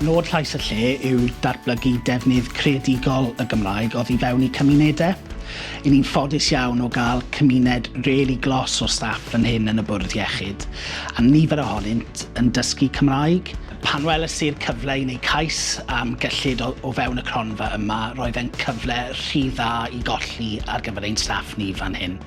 Nod Llais y Lle yw datblygu defnydd creadigol y Gymraeg oddi fewn i cymunedau. I ni'n ffodus iawn o gael cymuned rili glos o staff fan hyn yn y Bwrdd Iechyd, a nifer ohonynt yn dysgu Cymraeg. Pan weles i'r cyfle i wneud cais am gyllid o, o fewn y cronfa yma, roedd e'n cyfle rhy dda i golli ar gyfer ein staff ni fan hyn.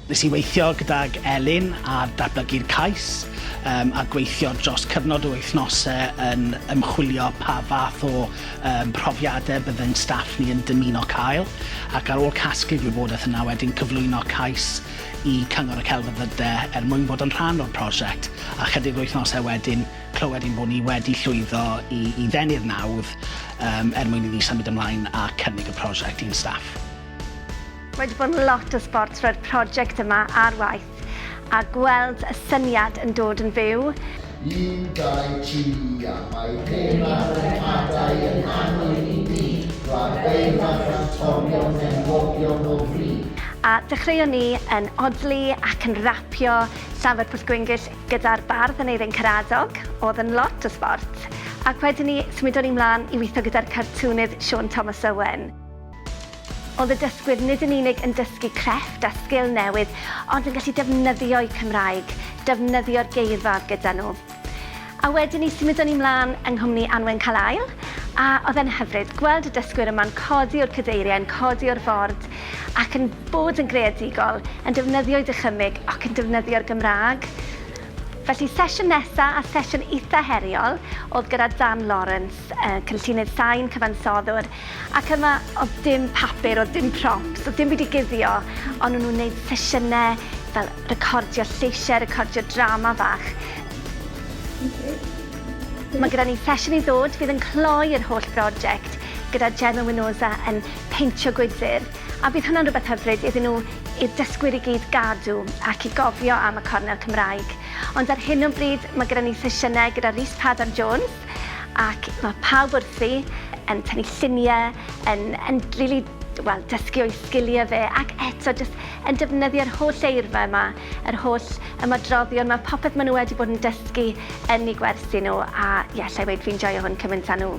Nes i weithio gydag Elin ar datblygu'r cais um, a gweithio dros cyfnod o wythnosau yn ymchwilio pa fath o um, profiadau byddai'n staff ni yn dymuno cael, ac ar ôl casglu'r wybodaeth yna wedyn cyflwyno cais i Cyngor y Celfyddydau er mwyn bod yn rhan o'r prosiect, a chydig wythnosau wedyn clywed ein bod ni wedi llwyddo i, i ddenu'r nawdd um, er mwyn i ni symud ymlaen a cynnig y prosiect i'n staff. Mae wedi bod yn lot o sbort rhoi'r prosiect yma ar waith a gweld y syniad yn dod yn fyw. Un, dau, tri, a mae pennau yn hadau yn annwyl i ni, gwlad beirdd a chantorion enwogion o fri. A dechreuon ni yn odli ac yn rapio Llafur Pwllgwyngyll gyda'r bardd Aneurin Karadog, oedd yn lot o sbort, ac wedyn ni symudon ni mlaen i weithio gyda'r cartŵnydd Siôn Thomas Owen. Oedd y dysgwyr nid yn unig yn dysgu crefft a sgil newydd, ond yn gallu defnyddio'u Cymraeg, defnyddio'r geirfa gyda nhw. A wedyn ni symudon ni mlaen yng nghwmni Anwen Carlile, a oedd e'n hyfryd gweld y dysgwyr yma'n codi o'r cadeiriau, yn codi o'r ford, ac yn bod yn greadigol, yn defnyddio'u dychymyg ac yn defnyddio'r Gymraeg. Felly sesiwn nesa a sesiwn itha heriol oedd gyda Dan Lawrence. Cynllunydd sain, cyfansoddwr, ac yma oedd dim papur, oedd dim props, oedd dim byd i guddio, ond o'n nhw'n gwneud sesiynau fel recordio lleisiau, recordio drama fach. Mae gyda ni sesiwn i ddod fydd yn cloi yr holl brosiect gyda Gemma Winoza yn peintio gwydr, a bydd hwnna'n rhywbeth hyfryd iddyn nhw, i'r dysgwyr i gyd gadw ac i gofio am y cornel Cymraeg. Ond ar hyn o bryd mae gyda ni sesiynau gyda Rhys Padarn Jones, Ac mae pawb wrthi yn tynnu lluniau, yn, yn rili, wel, dysgu o'i sgiliau fe, ac eto jyst yn defnyddio'r holl eirfa yma, yr holl ymadroddion, mae popeth maen nhw wedi bod yn dysgu yn eu gwersi nhw, a ie, alla i weud fi'n joio hwn cymaint â nhw.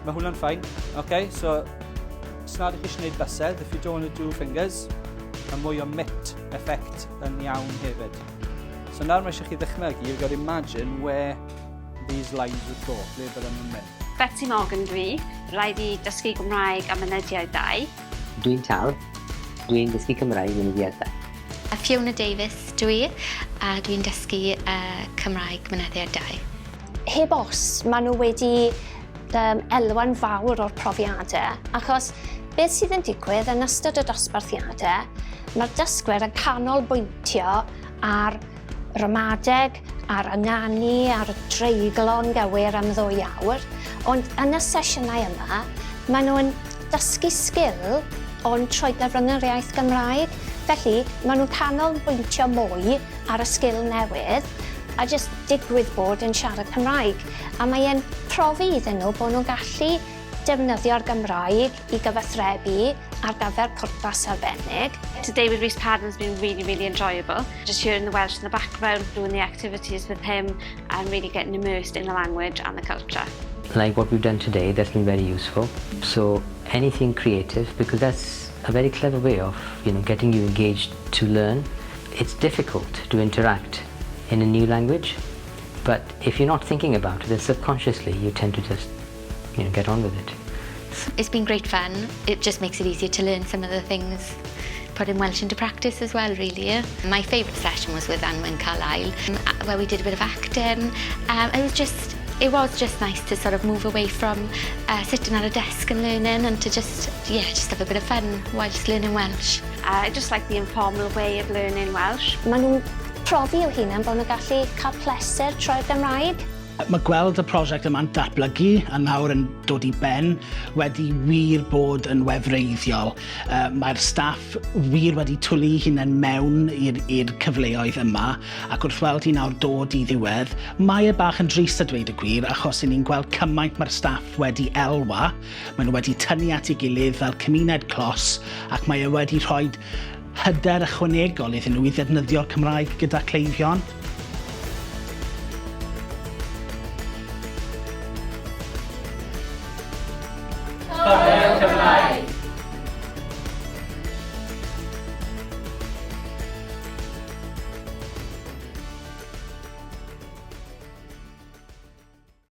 Mae hwnna'n fine. Okay, so, os nad ydych chi eisiau gwneud bysedd, if you don't want to do fingers, mae mwy o mitt effect yn iawn hefyd. So nawr mae eisiau chi ddychmygu, you've got to imagine where these lines would go, ble bydden nhw'n mynd? Beti Morgan dwi, rhaid i dysgu Gymraeg a Mynediad 2. Dwi'n Tal, dwi'n dysgu Cymraeg Mynediad 2. Fiona Davies dwi, a dwi'n dysgu Cymraeg Mynediad 2. Heb os, maen nhw wedi um, elwa'n fawr o'r profiadau, achos beth sydd yn digwydd yn ystod y dosbarthiadau, mae'r dysgwyr yn canolbwyntio ar ramadeg, a'r ynganu, a'r dreiglo'n gywir am ddwy awr, ond yn y sesiynau yma, maen nhw'n dysgu sgil ond trwy gyfrwng yr iaith Gymraeg. Felly, maen nhw'n canolbwyntio mwy ar y sgil newydd a jyst digwydd bod yn siarad Cymraeg. A mae e'n profi iddyn nhw bod nhw'n gallu defnyddio'r Gymraeg i gyfathrebu ar gyfer pwrpas arbennig. Today with Rhys Paddon has been really, really enjoyable. Just hearing the Welsh in the background, doing the activities with him and really getting immersed in the language and the culture. Like what we've done today, that's been very useful. So anything creative, because that's a very clever way of you know, getting you engaged to learn. It's difficult to interact in a new language, but if you're not thinking about it, then subconsciously you tend to just you know, get on with it. It's been great fun. It just makes it easier to learn some of the things putting Welsh into practice as well, really. My favourite session was with Anwen Carlisle, where we did a bit of acting. Um, it was just it was just nice to sort of move away from uh, sitting at a desk and learning and to just, yeah, just have a bit of fun whilst learning Welsh. Uh, I just like the informal way of learning Welsh. Maen nhw'n profi i'w hunain bod nhw'n gallu cael pleser trwy'r Gymraeg. Mae gweld y prosiect yma'n datblygu a nawr yn dod i ben wedi wir bod yn wefreiddiol. Uh, Mae'r staff wir wedi twlu hunain mewn i'r cyfleoedd yma ac wrth weld hi nawr dod i ddiwedd, mae e bach yn drist a dweud y gwir achos i ni'n gweld cymaint mae'r staff wedi elwa, maen nhw wedi tynnu at ei gilydd fel cymuned clos ac mae e wedi rhoi hyder ychwanegol iddyn nhw i ddefnyddio'r Cymraeg gyda cleifion. Ta-ra!